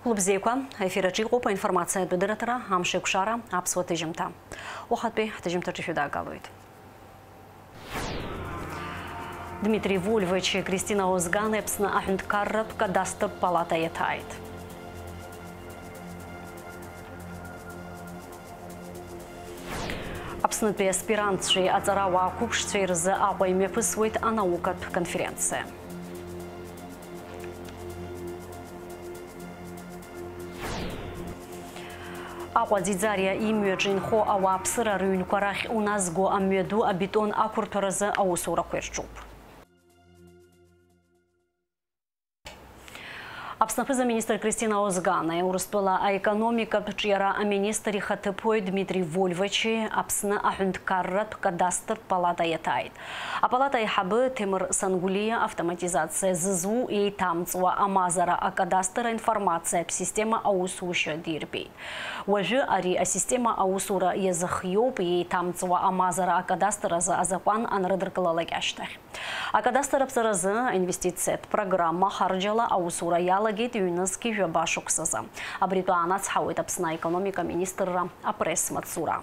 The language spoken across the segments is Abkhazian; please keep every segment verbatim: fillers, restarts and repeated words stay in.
Лыбзиақәа, аефир аҿы иҟоуп аинформациатә адырраҭара, амш еиқәшара, аԥсуа ҭыжьымҭа. Уахатәи ҳҭыжьымҭаҿы шәыдаагалоит. Дмитри Вольвочи Кристина Озгани Аԥсны аҳәынҭқарратә кадастртә палата иаҭааит. Аԥснытәи аспирантцәеи аҵарауаа қәыԥшцәеи рзы Аҟәа имҩаԥысуеит анаукатә конференциа. Аҟәа Ӡиӡариа имҩаҿы инхо ауааԥсыра рыҩнқәа рахь уназго амҩаду абетон ақәырҭәаразы аусурақәа ирҿуп. Аԥсны аԥыза-министр Кристина Озгани, Урыстәыла аекономикатә ҿиара аминистр ихаҭыԥуаҩ Дмитри Вольвочи Аԥсны аҳәынҭқарратә кадастртә палата иаҭааит. Апалата аиҳабы Ҭемыр Сангәлиа автоматизациа зызу еиҭамҵуа амазара акадастр аинформациатә система аусушьа дирбеит. Уажәы ари асистема аусура иазыхиоуп еиҭамҵуа амазара акадастр азы азакәан анрыдыркылалак ашьҭахь. Акадастр аԥҵаразы аинвестициатә программа Харџьала аусура иалагеит ҩнызқь жәаба шықәсазы. Абритәы аанацҳауеит Аԥсны аекономика министрра апресс-маҵзура.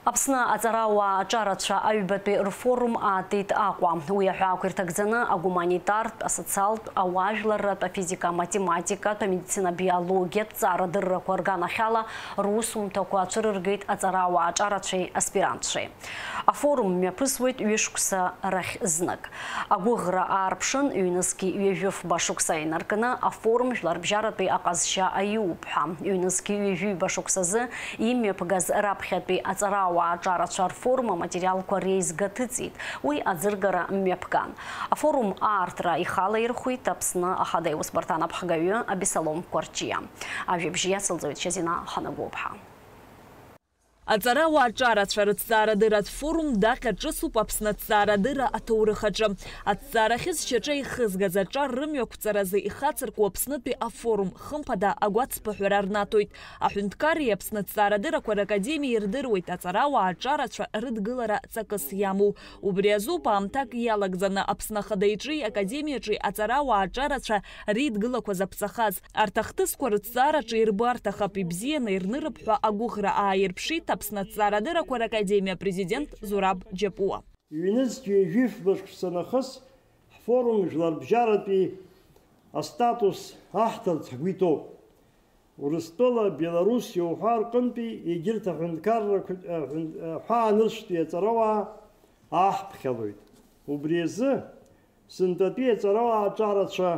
Аԥсны аҵарауаа аҿарацәа аҩбатәи рфорум аатит Аҟәа. Уи аҳәаақәа ирҭагӡаны агуманитартә, асоциалтә, ауаажәларратә, афизика-математикатә, амедицина-биологиатә ҵарадыррақәа рганахьала русумҭақәа ацәырыргеит аҵарауаа аҿарацәеи аспирантцәеи. Афорум мҩаԥысуеит ҩышықәса рахь знык. Агәыӷра аарԥшын, ҩнызқьи ҩажәи фба шықәса инаркны афорум жәларбжьаратәи аҟазшьа аиуп ҳәа. Ҩнызқьи ҩажәи ҩба шықәсазы имҩаԥгаз раԥхьатәи аҵарауаа аҿарацәа рфорум аматериалқәа реизга ҭыҵит. Уи аӡыргара мҩаԥган. Афорум аартра ихала ирхәит Аԥсны Ахада Иусбарҭа анапхгаҩы Абесалом Кәарҷиа. Ажәабжь иацылҵоит Шьазина Ханагәыԥҳа. Аҵарауаа аҿарацәа рыҭҵаарадырратә форум даҟьа ҿыцуп Аԥсны аҭҵаарадырра аҭоурых аҿы. Аҭҵаара ахьы зшьаҿа ихызгаз аҿар рымҩақәҵаразы ихацырку Аԥснытәи афорум, хымԥада, агәацԥыҳәара рнаҭоит. Аҳәынҭқарреи Аԥсны аҭҵаарадыррақәа ракадемиеи ирдыруеит аҵарауаа аҿарацәа рыдгылара ҵакыс иамоу. Убри азоуп аамҭак иалагӡаны Аԥсны Ахада иҿи Академиаҿи аҵарауаа аҿарацәа реидгылақәа заԥҵахаз. Арҭ ахҭысқәа рыҭҵаараҿы ирбо арҭахап, ибзианы ирнырып ҳәа агәыӷра ааирԥшит Аԥсны аҭҵаарадыррақәа ракадемиа апрезидент Зураб Џьапуа. Ҩнызқь ҩажәи фба шықәса нахыс ҳфорум жәларбжьаратәи астатус аҳҭарц ҳгәы иҭоуп. Урыстәыла, Беларусь иуҳәа рҟынтәи егьырҭ аҳәынҭқаррақәа, аҳәын-, аҳәаанырцәтәи аҵарауаа ааҳԥхьалоит. Убри азы, сынтәатәи аҵарауаа аҿарацәа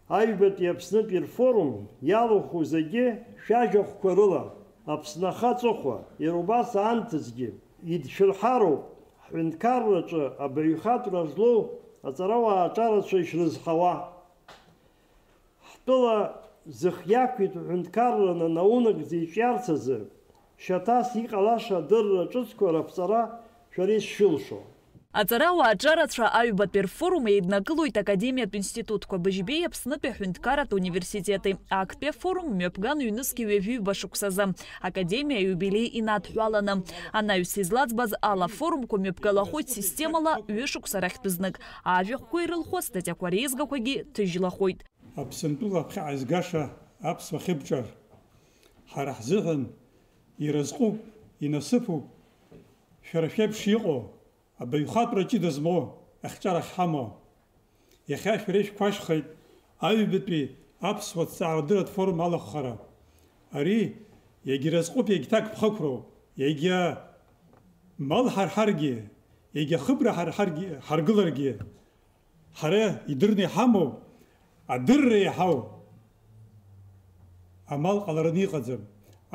аҩбатәи Аԥснытәи рфорум иалахәу зегьы шәажәахәқәа рыла, Аԥсны аха аҵыхәа, иара убас аамҭазгьы идшәырҳароуп ҳҳәынҭқарраҿы абаҩхатәра злоу аҵарауаа аҿарацәа ишрызҳауа. Ҳтәыла зых иақәиҭу ҳәынҭқарраны наунагӡа иҿиарц азы, шьаҭас иҟалаша адырра ҿыцқәа раԥҵара шәара ишшәылшо. Аҵарауаа аҿарацәа аҩбатәи рфорум еиднакылоит академиатә институтқәа Быжьбеи Аԥснытәи аҳәынҭқарратә университети. Актәи афорум мҩаԥган ҩнызқь ҩажәи ҩба шықәсазы, академиа аиубилеи инадҳәаланы. Анаҩс излаӡбаз ала, афорумқәа мҩаԥгалахоит системала ҩышықәса рахьтә знык, ажәахәқәа ирылху астатиақәа реизгақәагьы ҭыжьлахоит. Аԥсынтәыла аԥхьаҟа изгаша аԥсуа хьыбҿар ҳара ҳзыҳәан иразҟуп, инасыԥуп, шәара шәеиԥш иҟоу, абаҩхатәра ҷыда змоу ахьчара ахьҳамоу. Иахьа шәара ишәқәашьхеит аҩбатәи аԥсуа ҭҵаарадырратә форум алахәхара. Ари иагьа иразҟуп, иагьҭакԥхықәроуп, иагьа мал ҳарҳаргьы, иагьа хыбра ҳарҳаргьы, ҳаргыларгьы, ҳара идырны иҳамоу адырра иаҳау амал ҟалараны иҟаӡам.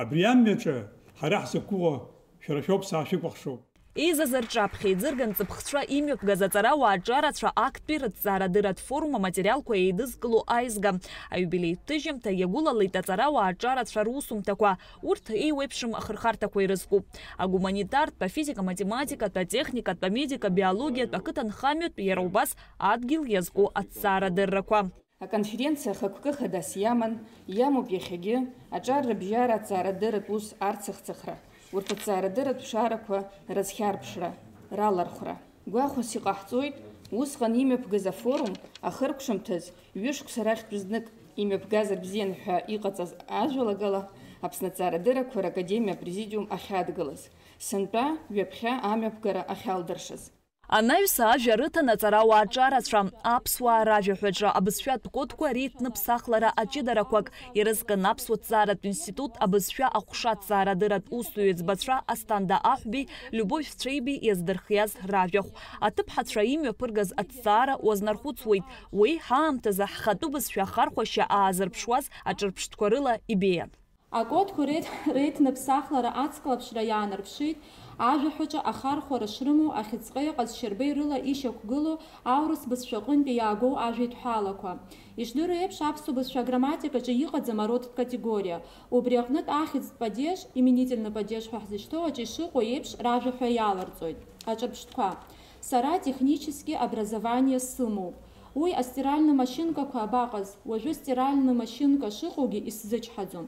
Абри амҩаҿы ҳара ҳзықәгәыӷуа шәара шәоуп, саашәыкәыхшоуп. Еизаз рҿаԥхьа иӡырган ҵыԥхцәа имҩаԥгаз аҵарауаа аҿарацәа актәи рыҭҵаарадырратә форум аматериалқәа еидызкыло аизга. Аиубилеитә ҭыжьымҭа иагәылалеит аҵарауаа аҿарацәа русумҭақәа. Урҭ еиуеиԥшым ахырхарҭақәа ирызкуп. Агуманитартә, афизика-математикатә, атехникатә, амедика-биологиатә, ақыҭанхамҩатә, иара убас адгьыл иазку аҭҵаарадыррақәа. Аконференциа ахықәкы хадас иаман, иамоуп иахьагьы аҿар рыбжьара аҭҵаарадырратә ус арцыхцыхра, урҭ аҭҵаарадырратә ԥшаарақәа рызхьарԥшра, ралархәра. Гәахәас иҟаҳҵоит, Усҟан имҩаԥгаз афорум ахыркәшамҭаз ҩышықәса рахьтә знык имҩаԥгазар бзиан ҳәа иҟаҵаз ажәалагала Аԥсны Аҭҵаарадыррақәа ракадемиа апрезидиум ахьадгылаз, сынтәа ҩаԥхьа амҩаԥгара ахьалдыршаз. Анаҩс ажәа рыҭан аҵарауаа аҿарацәа, аԥсуаа ражәаҳәаҿы абызшәатә кодқәа реиҭныԥсахлара аҷыдарақәак ирызкын Аԥсуа ҭҵааратә институт абызшәа аҟәша аҭҵаарадырратә усзуҩ еиҵбацәа Асҭанда Аҳәбеи Любовь Цәеибеи иаздырхиаз ражәахә. Аҭыԥҳацәа имҩаԥыргаз аҭҵаара уазнархәыцуеит, уи ҳаамҭазы ҳхатәы бызшәа ахархәашьа аазырԥшуаз аҿырԥштәқәа рыла ибеиан. Акодқәа реиҭ-, реиҭныԥсахлара аҵклаԥшра иаанарԥшит, ажәаҳәаҿы ахархәара шрымоу ахьыӡҟеи аҟазшьарбеи рыла ишьақәгылоу аурыс бызшәа аҟынтәи иаагоу ажәеидҳәалақәа. Ишдыру еиԥш, аԥсуа бызшәа аграмматикаҿы иҟаӡам ародтә категориа. Убри аҟнытә ахьӡтә падеж, именительный падеж ҳәа ҳзышьҭоу аҿы ишыҟоу еиԥш, ражәа ҳәа иаларҵоит. Аҿырԥштәқәа. Сара технически образование сымоуп. Уи астиральный машинкақәа абаҟаз? Уажәы стиральный машинка шыҟоугьы исзычҳаӡом.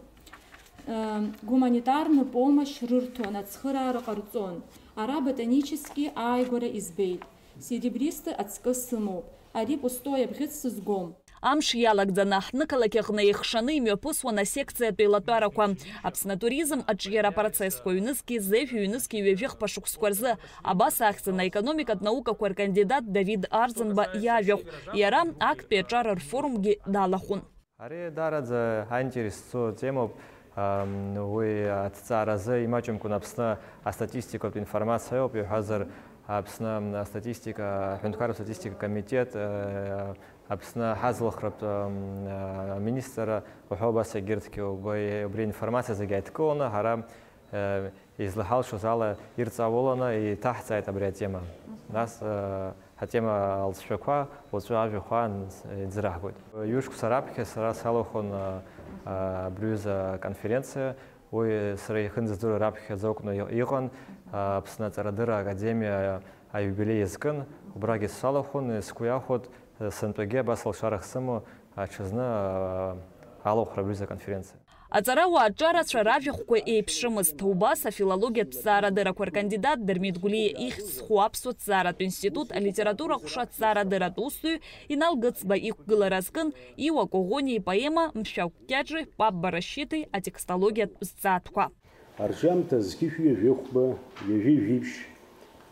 Гуманитарный помощь рырҭон, ацхыраара ҟарҵон. Ара ботанически ааигәара избеит. Серебристый ацкы сымоуп. Ари пустой абӷьыц сызгом. Амш иалагӡаны, ҳнықалақь аҟны еихшаны имҩаԥысуан асекциатә еилатәарақәа. Аԥсны атуризм аҿиара апроцессқәа ҩнызқьи зежә ҩнызқьи ҩажәи хԥа шықәсқәа рзы. Абас ахьӡын аекономикатә наукақәа ркандидат Давид Арӡынба иажәахә. Иара актәи аҿар рфорумгьы далахәын. Ари даараӡа аинтерес зҵоу темоуп. Ам, уи аҭҵааразы имаҷымкәан Аԥсны астатистикатә информациа ауп, иҳәазар, Аԥсны астатистика, аҳәынҭқарратә статистика комитет, э, Аԥсны ҳазлахратә, ам, э, министрра уҳәа убас егьырҭгьы убри, убри аинформациа зегьы ааидкыланы ҳара, э, излаҳалшоз ала ирҵауланы иҭаҳҵааит абри атема. Нас, э, атема алҵшәақәа уаҵәы ажәахә аан иӡраҳгоит. Ҩышықәса раԥхьа сара салахәын, а, а, абри аҩыза аконференциа. Уи сара ихынӡаздыруа раԥхьаӡа акәны и-, иҟан, а, Аԥсны аҵарадырра академиа аиубилеи иазкын. Убрагьы салахәын, сгәы иахәоит, сынтәагьы абас алшара ахьсымоу аҽазны, а, алахәра абри аҩыза аконференциа. Аҵарауаа аҿарацәа ражәахәқәа еиԥшымызт. Убас афилологиатә ҭҵаарадыррақәа ркандидат Дырмит Гәлиа ихьӡ зху Аԥсуа ҭҵааратә институт алитература ҟәша ҭҵаарадырратә усзуҩ Инал Гыцба иқәгылара азкын Иуа Коӷониа ипоема Мшәагә Кьаҿи Пап Барашьиҭи атекстологиатә зҵаатәқәа. Арҿиамҭа зқьи шәи ҩажәи хәба, ҩажәи жәиԥшь,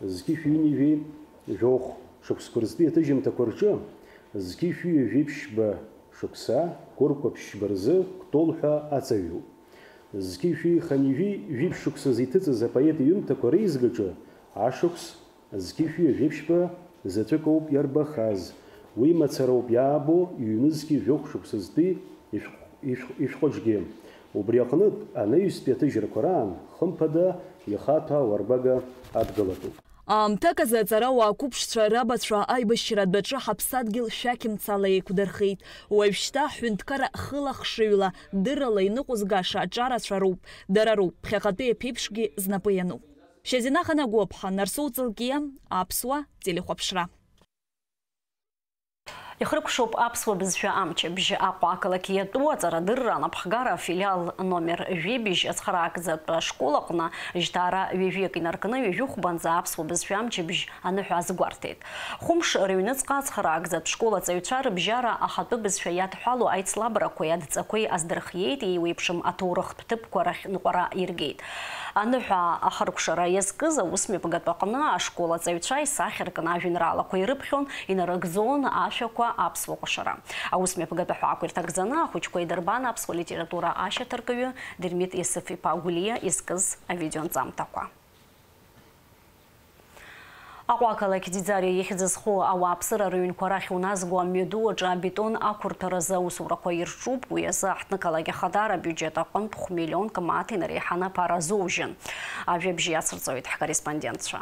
зқьи шәи ҩынҩажәи жәохә шықәсқәа рзтәи аҭыжьымҭақәа рҿы, зқьи шәи ҩажәи ԥшьба шықәса, гәырқәаԥшьба рзы Кәтол ҳәа аҵаҩуп. Зқьи шәи хынҩажәи жәиԥшь шықәсазы иҭыҵыз апоет иҩымҭақәа реизгаҿы ашықәс зқьи шәи ҩажәи ԥшьба заҵәык ауп иарбахаз. Уи мацароуп иаабо ҩнызқьи жәохә шықәсазтәи ишәҟә-, ишәҟә-, ишәҟәаҿгьы. Убри аҟнытә, анаҩстәи аҭыжьрақәа раан, хымԥада, ихаҭәаау арбага адгылатәуп. Аамҭак азы аҵарауаа қәыԥшцәа рабацәа аибашьра адәаҿы ҳаԥсадгьыл шәақь мцала еиқәдырхеит. Уажәшьҭа ҳҳәынҭқарра хыла-хшыҩла, дыррала иныҟәызгаша аҿарацәа роуп. Дара роуп ԥхьаҟатәи аԥеиԥшгьы знапы иану. Шьазина Ханагәаԥҳа, Нарсоу Ҵылкиа, Аԥсуа телехәаԥшра. Ихыркәшоуп аԥсуа бызшәа амчыбжь. Аҟәа ақалақь иатәу аҵарадырра анапхгара афилиал номер жәибжь ацхыраагӡатә ашкол аҟны жьҭаара ҩажәиак инаркны ҩажәи хәбанӡа аԥсуа бызшәа амчыбжь аныҳәа азгәарҭеит. Хәымш рыҩныҵҟа ацхыраагӡатә школ аҵаҩцәа рыбжьара ахатәы бызшәа иадҳәалоу аицлабрақәеи адҵақәеи аздырхиеит, еиуеиԥшым аҭоурыхтә ҭыԥқәа рахь ныҟәара иргеит. Аныҳәа ахыркәшара иазкыз аусмҩаԥгатә аҟны ашкол аҵаҩцәа исахьаркны ажәеинраалақәа ирыԥхьон, инарыгӡон ашәақәа аԥсуа ҟәашара. Аусмҩаԥгатә аҳәаақәа ирҭагӡаны ахәыҷқәа идырбан аԥсуа литература ашьаҭаркҩы Дырмит Есыф-иԥа Гәлиа изкыз авидеонҵамҭақәа. Аҟәа ақалақь Ӡиӡариа ихьӡ зху ауааԥсыра рыҩнқәа рахь уназго амҩаду аҿы абетон ақәырҭаразы аусурақәа ирҿуп. Уи азы аҳҭнықалақь ахадара абиуџьет аҟынтә хә-миллионк мааҭ инареиҳаны аԥара азоужьын. Ажәабжь иацырҵоит ҳкорреспондентцәа.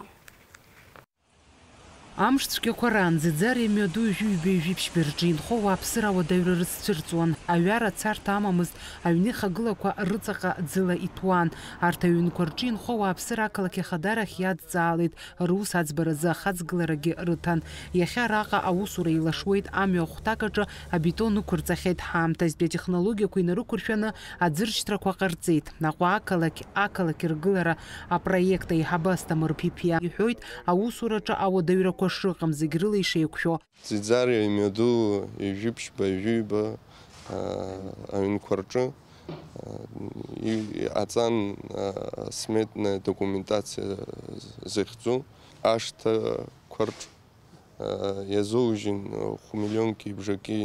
Амш цәгьақәа раан Ӡиӡариа мҩаду ҩажәи ҩбеи жәиԥшьбеи рҿы инхо ауааԥсыра ауадаҩра рызцәырҵуан. Аҩара царҭа амамызт, аҩны ихагылақәа рыҵаҟа ӡыла иҭәуан. Арҭ аҩнқәа рҿы инхо ауааԥсыра ақалақь ахадарахь иадҵаалеит, рус аӡбаразы ахаҵгыларагьы рыҭан. Иахьа араҟа аусура еилашуеит, амҩа ахәҭак аҿы абетон ықәырҵахьеит, ҳаамҭазтәи атехнологиақәа инарықәыршәаны аӡыршьҭрақәа ҟарҵеит. Аҟәа ақалақь, ақалақь ргылара апроект аиҳабы Асҭамыр Ԥиԥиа иҳәоит, аусураҿы ауадаҩрақәа ҳаҭыԥқәа шыҟам зегь рыла ишеиқәшәо. Ӡиӡариа имҩаду ҩажәи ԥшьба, ҩажәи ҩба, а, аҩнқәа рҿы, а, и-, иҟаҵан, а, сметная документациа захьӡу ашҭақәа рҿы, а, иазоужьын хә-миллионки бжаки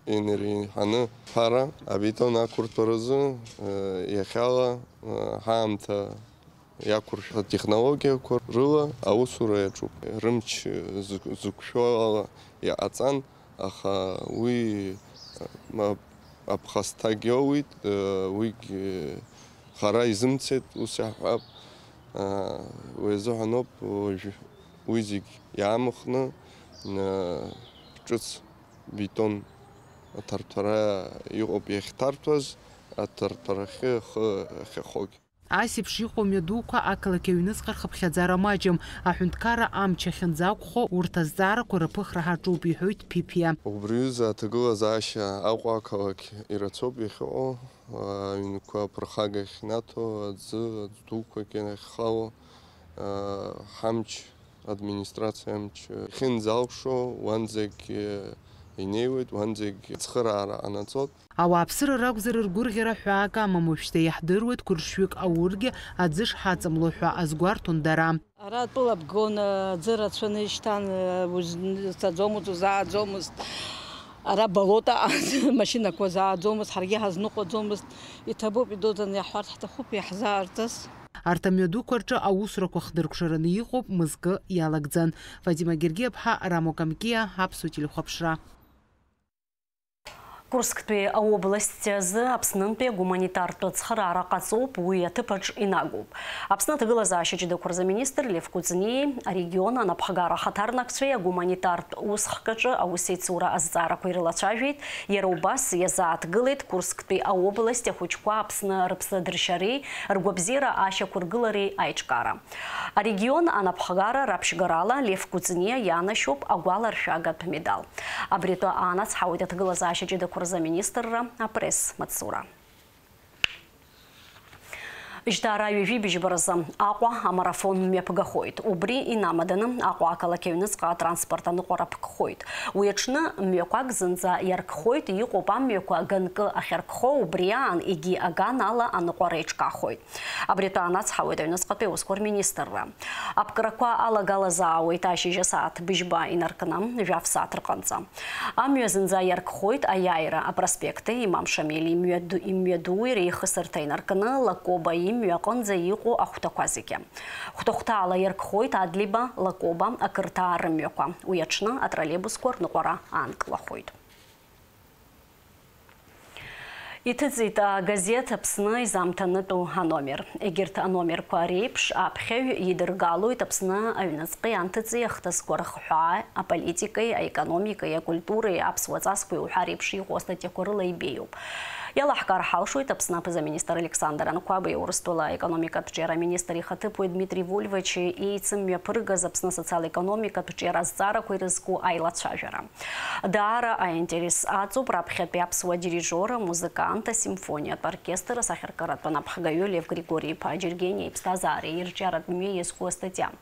инареиҳаны ԥара абетон ақәыртәаразы, а, иахьала, а, ҳаамҭа иақәыршәо атехнологиақәа рыла аусура иаҿуп. Рымч зықә-, зықәшәо ала иҟаҵан, аха уи, ма, аԥхасҭагь иоуит, уигь хара изымцеит, ус иаҳҳәап. Уи азыҳәаноуп уажә уи зегь иаамхны, ҿыц бетон аҭарҭәара иҟоуп иахьҭарҭәаз, аҭарҭәарахьы ахы ахьахогь. Ас еиԥш иҟоу амҩадуқәа ақалақь аҩныҵҟа рхыԥхьаӡара маҷым. Аҳәынҭқарра амч ахьынӡақәхо, урҭ азҵаарақәа рыԥыхра ҳаҿуп, иҳәоит Ԥиԥиа. Убри аҩыза аҭагылазаашьа Аҟәа ақалақь ирацәоуп иахьыҟоу, аҩнқәа аԥырхага ахьнаҭо, аӡы, аӡә дуқәагьы ахьхало, ҳамч, администрациа амч ахьынӡалшо, уанӡагь инеиуеит, уанӡагь ацхыраара ҟанаҵоит. Ауааԥсыра ракәзар ргәырӷьара ҳәаак амам, уажәшьҭа иаҳдыруеит, қәыршәҩык аургьы аӡы шҳаҵамло ҳәа азгәарҭон дара. Ара атәыла бгон, аӡы рацәаны ишьҭан, узцаӡомызт, узааӡомызт. Ара болото, амашьынақәа зааӡомызт, ҳаргьы ҳазныҟәаӡомызт. Иҭабуп, идуӡӡаны иаҳҳәарц ҳҭахуп, иаҳзаарҵаз. Арҭ амҩадуқәа рҿы аусурақәа хдыркәшараны иҟоуп, мызкы иалагӡан. Фатима Гергиаԥҳа, Рамо Камкиа, Аԥсуа телехәаԥшра. Курсктәи аобласти азы Аԥснынтәи агуманитартә ацхыраара ҟаҵоуп, уи аҭыԥаҿ инагоуп. Аԥсны аҭагылазаашьа ҷыдақәа рзы аминистр Лев Кәыҵниеи арегион анапхгара ахаҭарнакцәеи агуманитартә усхкаҿы аусеицура азҵаарақәа ирылацәажәеит, иара убас иазааҭгылеит Курсктәи аобласти ахәыҷқәа Аԥсны рыԥсадыршьареи ргәабзиара ашьақәыргылареи аиҿкаара. Арегион анапхгара раԥшьгарала Лев Кәыҵниа ианашьоуп агәаларшәагатә медал. Абри атәы аанацҳауеит аҭагылазаашьа ҷыдақәа рзы аминистрра апресс-маҵзура. Жьҭаара ҩажәи быжьба рзы Аҟәа амарафон мҩаԥгахоит. Убри инамаданы Аҟәа ақалақь аҩныҵҟа атранспорт аныҟәара ԥгхоит. Уи аҽны мҩақәак зынӡа иаркхоит, иҟоуп амҩақәа ганкы ахьаркхо, убри аан егьи аганала аныҟәара еиҿкаахоит. Абри атәы анацҳауеит аҩныҵҟатәи аусқәа рминистрра. Аԥкрақәа алагалазаауеит ашьыжь асааҭ быжьба инаркны, жәаф сааҭ рҟынӡа. Амҩа зынӡа иаркхоит аиааира апроспекти Имам Шамили имҩаду-, имҩадуи реихысырҭа инаркны, Лакоба имҩа аҟынӡа иҟоу ахәҭақәа зегьы. Хәҭа-хәҭаала иаркхоит Адлиба, Лакоба, ақырҭаа рымҩақәа. Уи аҽны атроллейбусқәа рныҟәара аанкылахоит. Иҭыҵит агазеҭ Аԥсны изамҭанытәу аномер. Егьырҭ аномерқәа реиԥш, аԥхьаҩ идыргалоит Аԥсны аҩныҵҟеи анҭыҵи ахҭысқәа рыхҳәаа, аполитикеи, аекономикеи, акультуреи, аԥсуа ҵасқәеи уҳәа реиԥш иҟоу астатиақәа рыла ибеиоуп. Иалаҳкаар ҳалшоит Аԥсны аԥыза-министр Александр Анқәабеи Урыстәыла аекономикатә ҿиара аминистр ихаҭыԥуаҩ Дмитри Вольвочи еицымҩаԥыргаз Аԥсны социал-економикатә ҿиара азҵаарақәа ирызку аилацәажәара. Даара аинтерес аҵоуп раԥхьатәи аԥсуа дирижиор, амузыкант, асимфониатә оркестр асахьаркыратә анапхгаҩы Лев Григори-иԥа Џьергениа иԥсҭазаареи ирҿиаратә мҩеи иазку астатиа.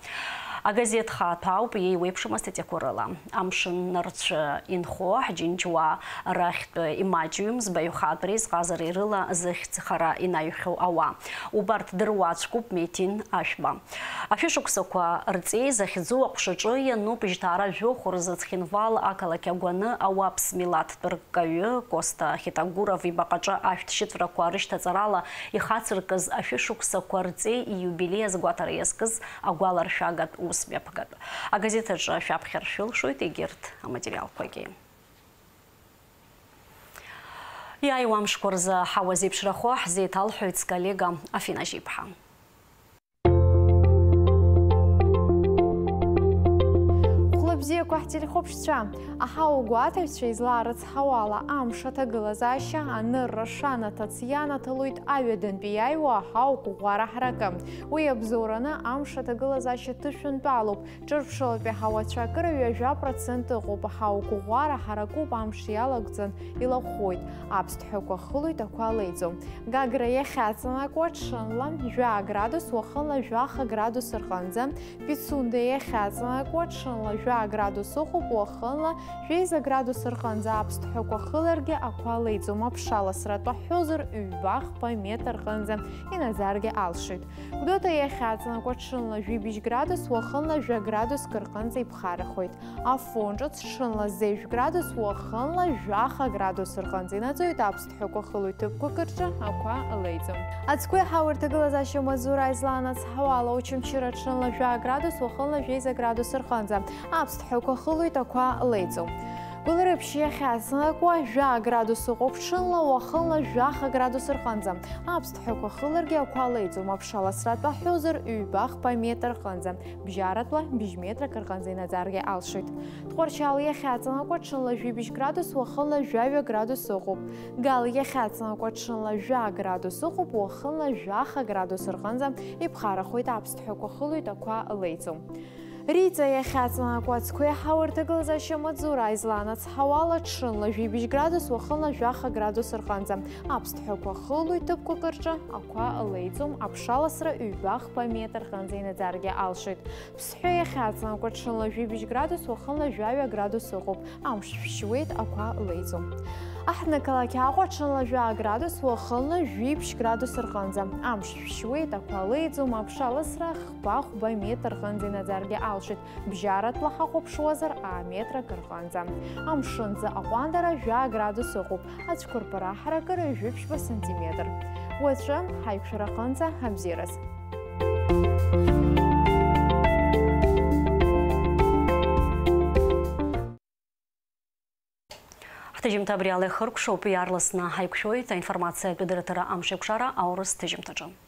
Агазеҭ хаҭәаауп иеиуеиԥшым астатиақәа рыла. Амшын нарцәы инхо, ҳџьынџьуаа рахьтә имаҷҩым, збаҩхатәреи зҟазареи рыла зыхьӡ хара инаҩхьоу ауаа. Убарҭ дыруаӡәкуп Метин Ашәба. Ашәышықәсақәа рҵеи захьӡу аҟәшаҿы иануп Жьҭаара жәохә рзы Цхинвал ақалақь агәаны ауаԥс милаҭтә рккаҩы Косҭа Хетагуров ибаҟаҿы ашәҭшьыҵәрақәа рышьҭаҵарала ихацыркыз ашәышықәсақәа рҵеи ииубилеи азгәаҭара иазкыз агәаларшәагатә ус мҩаԥгатә. Агазеҭ аҿы шәаԥхьар шәылшоит егьырҭ аматериалқәагьы. Иааиуа амшқәа рзы ҳауа зеиԥшрахо ҳзеиҭалҳәоит сколлега Афина Жьиԥҳа. Хәлыбзиақәа Ҳтелехәаԥшцәа, аҳауагәаҭаҩцәа излаарыцҳауала, амш аҭагылазаашьа анырра шанаҭац ианаҭалоит аҩадантәи иааиуа аҳауа қәыӷәӷәара ҳаракы. Уи абзоураны амш аҭагылазаашьа ҭышәынтәалоуп. Ҿырԥшылатәи аҳауацәа акыра ҩажәа процент ыҟоуп, аҳауа қәыӷәӷәара ҳаракуп, амш иалагӡан илахәхоит. Аԥсҭҳәақәа хылоит, ақәа леиӡом. Гагра иахьаҵанакуа ҽынла жәа градус, уахынла жәаха градус рҟынӡа, Пицунда иахьаҵанакуа ҽынла жәа градус ыҟоуп, уахынла жәеиза градус рҟынӡа. Аԥсҭҳәақәа хыларгьы ақәа леиӡом, аԥшаласра атәы ҳҳәозар, ҩба-хԥа метр рҟынӡа инаӡаргьы алшоит. Гәдоуҭа иахьаҵанакуа ҽынла жәибжь градус, уахынла жәа градуск рҟынӡа иԥхарахоит. Афон ҿыц ҽынла зежә градус, уахынла жәаха градус рҟынӡа инаӡоит. Аԥсҭҳәақәа хылоит, ҭыԥқәак рҿы ақәа леиӡом. Аӡқәеи ҳауа рҭагылазаашьа маҵзура излаанацҳауала, Очамчыра ҽынла жәа градус, уахынла жәеиза градус рҟынӡа. Аԥсҭҳәақәа хылоит, ақәа леиӡом. Гәылрыԥшь иахьаҵанакуа жәа градус ыҟоуп ҽынла, уахынла жәаха градус рҟынӡа. Аԥсҭҳәақәа хыларгьы ақәа леиӡом, аԥшаласра атәы ҳҳәозар, ҩба-хԥа метр рҟынӡа, бжьаратәла бжь метрак рҟынӡа инаӡаргьы алшоит. Тҟәарчал иахьаҵанакуа ҽынла жәибжь градус, уахынла жәаҩа градус ыҟоуп. Гал иахьаҵанакуа ҽынла жәа градус ыҟоуп, уахынла жәаха градус рҟынӡа иԥхарахоит, аԥсҭҳәақәа хылоит, ақәа леиӡом. Риҵа иахьаҵанакуа аӡқәеи ҳауа рҭагылазаашьа маҵзура излаанацҳауала, ҽынла жәибжь градус, уахынла жәаха градус рҟынӡа. Аԥсҭҳәақәа хылоит, ҭыԥқәак рҿы ақәа леиӡом, аԥшаласра ҩба-хԥа метр рҟынӡа инаӡаргьы алшоит. Ԥсҳәы иахьаҵанакуа ҽынла жәибжь градус, уахынла жәаҩа градус ыҟоуп. Амш шәшьуеит, ақәа леиӡом. Аҳҭнықалақь Аҟәа ҽынла жәа градус, уахынла жәибжь градус рҟынӡа. Амш шәшьуеит, ақәа леиӡом, аԥшаласра хԥа-хәба метр рҟынӡа инаӡаргьы алшоит. Бжьаратәла ҳахәаԥшуазар, аметр акы рҟынӡа. Амшынӡы аҟәандара жәа градус ыҟоуп, ацәқәырԥара ҳаракыра жәиԥшьба сантиметр. Уаҵәы ҳаиқәшәараҟынӡа абзиараз. Ҳҭыжьымҭа абри ала ихыркәшоуп, иаарласны ҳаиқәшәоит аинформациатә дырраҭара амшеикәшара аурыс ҭыжьымҭаҿы.